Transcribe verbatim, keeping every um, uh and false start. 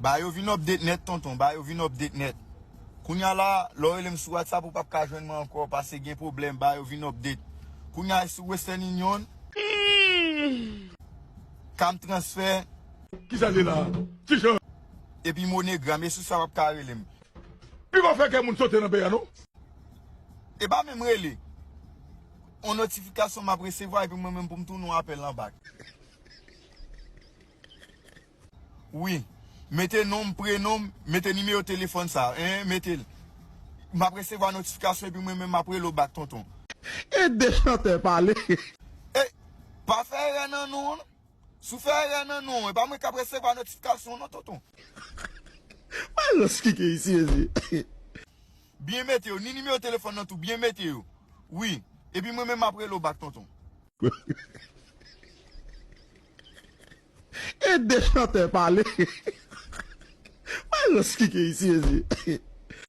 Ba yo vin update nèt, tonton, ba yo vin update nèt. Kounya la, lè w rele m sou WhatsApp, ou p ap ka jwenn mwen ankò, paske gen pwoblèm, ba yo vin update. Kounya, e sou Western Union. Ka m transfè. Kisa l ye la? Ti jan. Epi MoneyGram, e sou sa w ap ka rele m. Pi pa fè kè moun sote nan peyi a, non. E pa menm rele. On notifikasyon m ap resevwa, epi mwen menm pou m tounen yon apèl nan bak. Wi. Mete non m, prenon m, mete nimewo telefòn sa, en, mete l. M ap resevwa notifikasyon epi mwen menm m ap rele w bak, tonton. Ede chantè pale. E, pa fè erè nan non an, non. Si w fè erè nan non an, e pa mwen k ap resevwa notifikasyon, non, tonton. Mwen reskike isi, isi. Byen mete yo, ni nimewo telefòn nan tou, byen mete yo. Wi. Epi mwen menm m ap rele w bak, tonton. Ede chantè pale. Mwen reskike isi, isi.